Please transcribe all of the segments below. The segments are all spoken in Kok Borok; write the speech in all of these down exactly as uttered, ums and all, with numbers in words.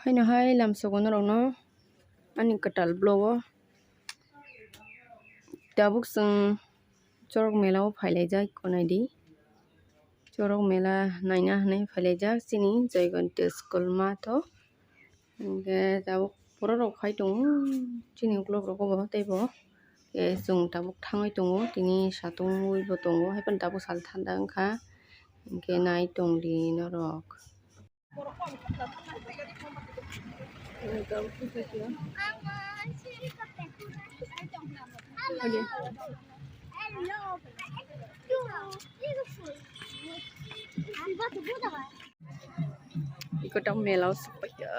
Haino hai lamsogo norokno ani kwtal vlog o tabuk chwng Chorok mela o phailaijak, naidi. Chorok mela naina hinwi phailaijak chini Joygonti school math o. Hinkhe tabuk borok rok phai tongo, chini ukulok rogo bo teibo. Chwng tabuk thangwi tongo, tini satung wi bo tongo, haiphano tabuk sal thanda wngkha. Hinkhe nai tongdi norok. Iko tang mela o sokpaiya.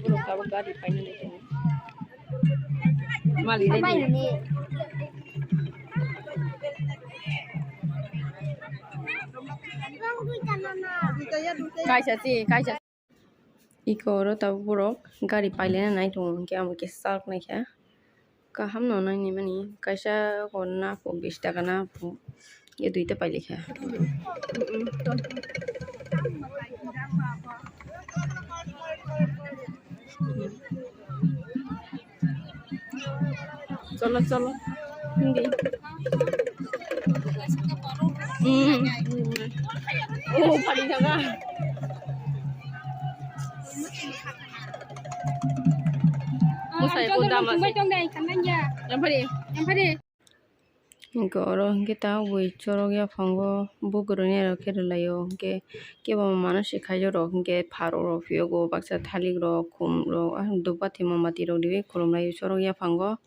Borok tabuk gari painani tongo. Malik bai. Kaisa si, kaisa. Iko oro tabuk borok gari pailena nai tongo, hinkhe amo khe chak naikha. Kaham no nainimani, kaisa ko napo bish taka napo, e duita pailekha. Cholo, cholo. Hindi. Hmm. Oh, pari jaga. Musai ko dama. Yang pari. Yang pari. Hinkhe oro hinkhe tabuk bui chorok yaphango bukuruni rok khe rwlaio, hinkhe kebo manasik khaijak rok hinkhe pharok rok phiyogo, baksa thalik rok, khum rok, ah, dhupbathi mombati rok riwi khulumlaio chorok yaphango.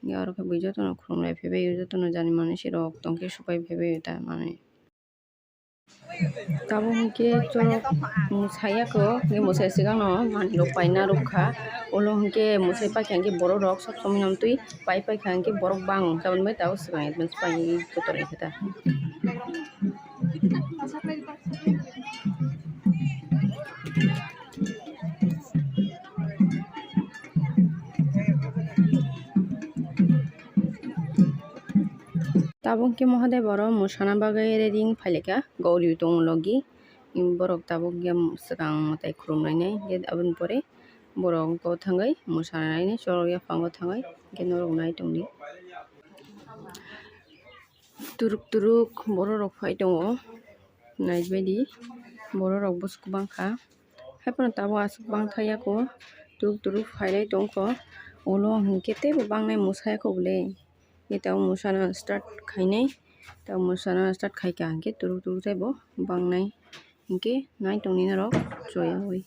Hinkhe oro khe bui jotono khulumlai phaibaio, jotono jani manasik rok tongkhe supai phaibaio ta manwi. Tabuk hinkhe chorok mwsai ya kho, hinkhe mwsai swkang no manwi rok paina rwkha. Ulo hinkhe mwsai paikha hinkhe borok rok sob somoi no twi pai paikha hinkhe borok bang wngkha, aboni bagwi tabuk swkang advance pai kotor wngkha ta. Tabuk khe Mahadev oro mwsana bagwi ready wng phailekha, gauri tongo logi. Borok tabuk khe swkang mwtai khulumlainai, hinkhe aboni pore borok o thangwi mwsanainai chorok yaphango thangwi, hinkhe norok nai tongdi. Turuk turuk borok rok phai tongo, naibaidi borok rok bwswk bangkha. Haiphano tabuk aswk bangthai ya kho, turuk turuk phailai tongkho. Ulo hinkhe teibo bangnai mwsai ya kho bwle. Hinkhe tabuk mwsana start khainai, tabuk mwsana start khaikha hinkhe turuk turuk teibo bangnai. Hinkhe nai tongdi norok choyaui.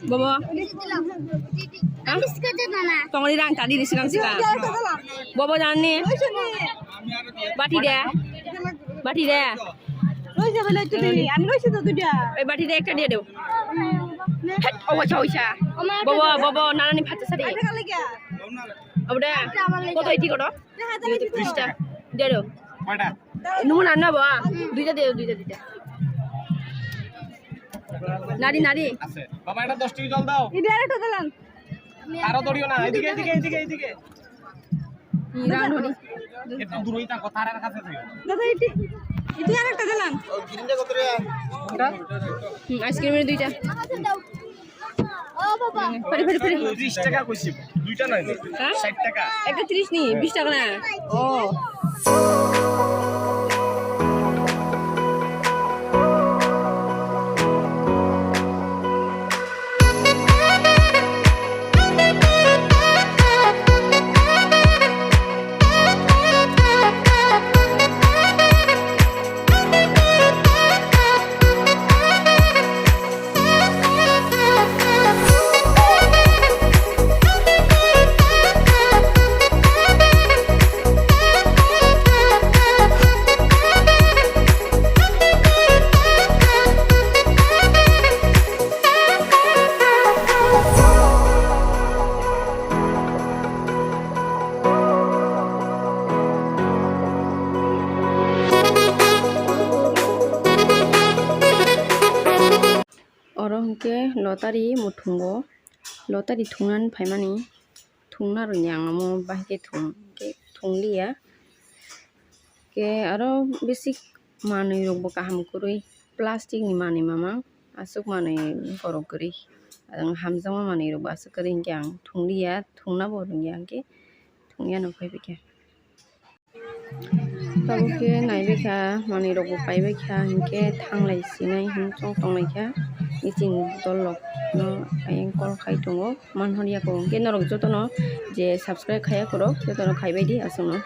Bobo. Ha? Tongri rang tadi di silang sika. Bobo jani. Bati de. Bati de. Ei bati de ekta dia do. Owa cha owa cha. Bobo bobo nana ni phatsa sari. Obo de. Koto iti koto. Tris ta. Dia do. Kota? Numu nana bo. Duita de duita duita. Nadi nadi. আছে। বাবা, একটা দশ টাকা জল দাও। ইদি আরেকটা দিলাম। আরো দড়িও না, এদিকে, এদিকে, এদিকে, এদিকে। Rang dhori. একটু দূরেই থাকো, তারার কাছে থাকো। দাদা, এটি, এটি আরেকটা দিলাম। কোনটা? হুম, ice cream এর দুইটা। ও বাবা। Free, free, free। ত্রিশ টাকা কইছি, দুইটা নয় নি? হ্যাঁ? ষাট টাকা। একটা ত্রিশ নি, বিশ টাকা না। ও। Oro hwnkhe lottery muthungo, lottery thungnani phaimani, thungna rwngya ang omo bahai khe thung, hwnkhe thungliya. Khe aro bisi manwi rokbo kaham kwrwi, plastic ni manwi mamang, aswk manwi borok kwrwi, ang hamjakma manwi rokbo aswk kwrwi, hwnkhe ang thungliya, thungna bo rwngya, hwnkhe thungya no phaibaikha. Tabuk khe naibaikha, manwi rokbo paibaikha, hwnkhe thanglai sinai hwn chong tonglaikha, iching dol rok no ayang call khai tongo, manhorya kho, hwnkhe norok jotono je subscribe khaiya khorok jotono khaibaidi aswkno.